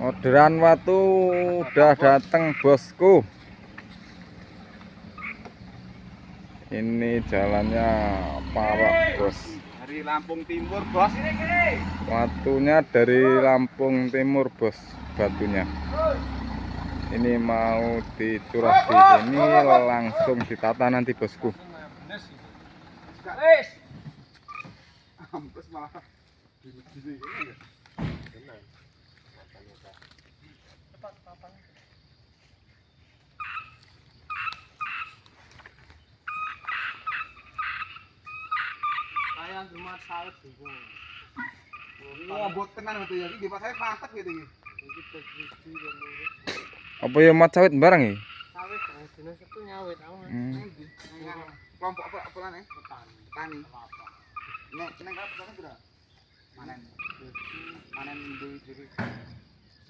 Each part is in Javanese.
Orderan watu udah dateng bosku. Ini jalannya parah bos. Dari Lampung Timur bos. Watunya dari Lampung Timur bos, batunya. Ini mau dicurah di sini langsung ditata nanti bosku. Wah, tenan gitu ya. Iki saya mantep gitu iki. Apa ya mat sawit barang iki? Sawit dina Sabtu nyawit aku. Kelompok apa apane? Petani. Petani. Nek nek apa petani pira? Manen. Manen duwe dhewe.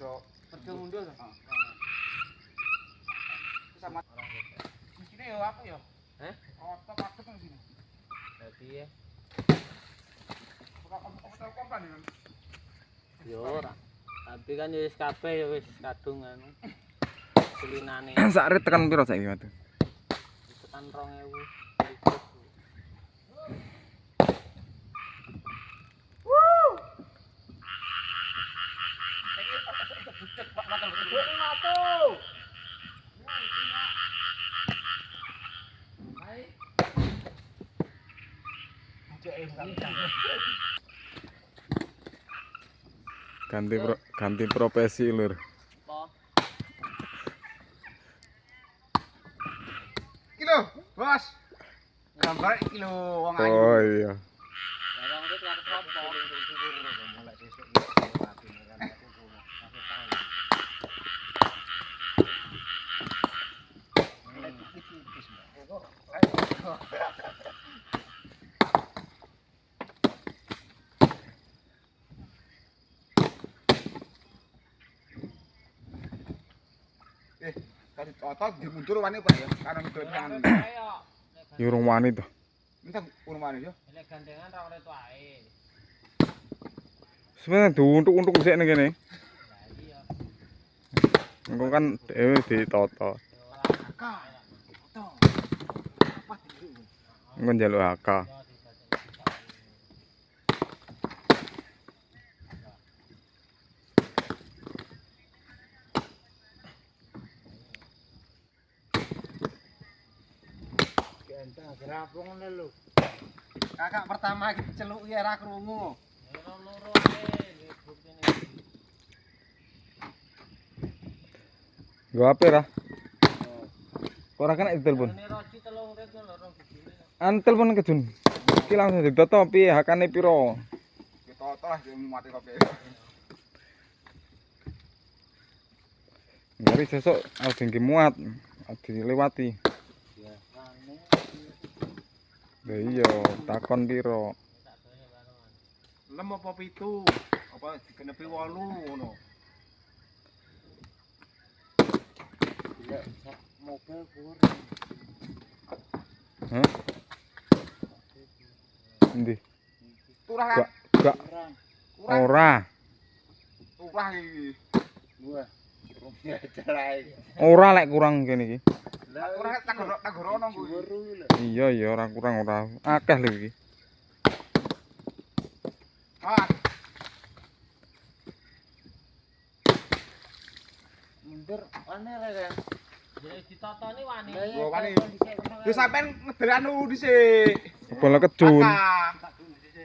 So, pergi mundur to. Sama sini yo apa yo? Heh? Otot adep nang sini. Dadi ya. Apa tau kompan ya? Yo ora. Tapi kan ya wis kabeh ya wis kadung anu. Kulinane. Sak rit tekan piro saiki watu? Tekan 2000. Ganti profesi lur. Iki lho, Bos. Gambar iki lho wong ayu. Oh iya. Tadi otot dimundur wani apa ya? Karena gorengan. Ya urung wani to. Minta urung wani yo. Nek gandengan ra ora ae. Sebenarnya diuntuk-untuk sik ning kene. Lah iya. Engko kan dhewe ditata. Engko njaluk HK. Kakak pertama iki diceluki ora krungu. Loro ae buktine. Nggo ape ra? Ora kena ditelepon. An telepon ke Jun. Iki langsung ditata piye hakane piro? Ditata lah mati kopi. Ngeri sesuk arep nggih muat, dilewati. Lah iya, takon piro? 6 apa 7? Apa digenepi 8 ngono. Mobil kurang. Hah? Endi? Turah kan? Gak. Ora. Turah iki. Wah, Ora lek kurang kene iki. Ora tagorono kuwi. Iya iya ora kurang ora. Akeh lho iki. Ah. Mundur ane rek kan. Ya ditatoni wani. Oh, wani. Yo sampean ngedel anu dhisik. Bola kejun.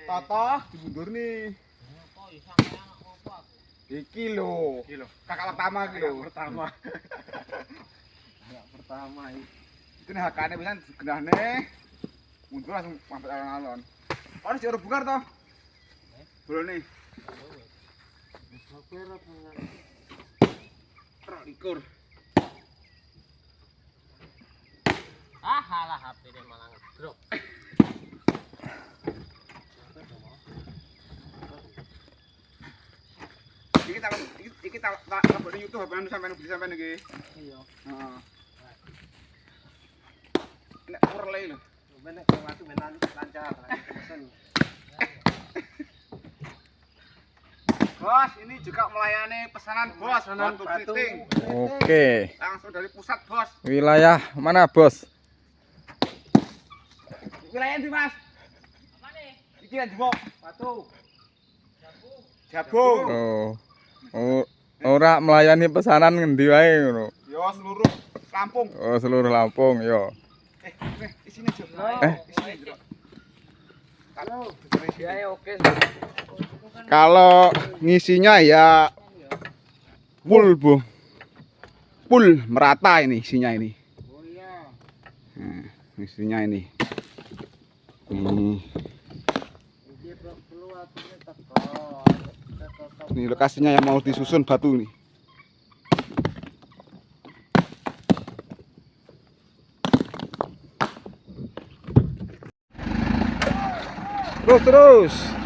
Toto dimundurni. Apa ya sampean apa aku? Iki lho. Kakak pertama iki lho. Pertama. Pertama iki. Iki nek hakane pisan digenahne. Mundur langsung mampet alon-alon. Ora sik ora bungkar to? Bolone. Likur. Ah, halah HP-ne malah ngedrop. Iki tak iki tak lebokne YouTube HP sampean beli sampean iki. Iya. Heeh. Nek urle lho. Nek watu ben lancar. Pesen. Bos, ini juga melayani pesanan bos, batu keriting. Oke. Langsung dari pusat, Bos. Wilayah mana, Bos? Wilayah ndi, Mas? Iki yang jemok. Batu. Jabung. Oh. Oh, ora melayani pesanan ngendi wae ngono. Yo seluruh Lampung. Oh, seluruh Lampung yo. Isine Jo. Eh. Isine Jo. Ya oke. Kalau ngisinya ya full, Bu. Full merata ini isinya ini. Oh iya. Nah, isinya ini. Ini, Iki perlu atune teko. ini lokasinya yang mau disusun batu ini. Terus terus.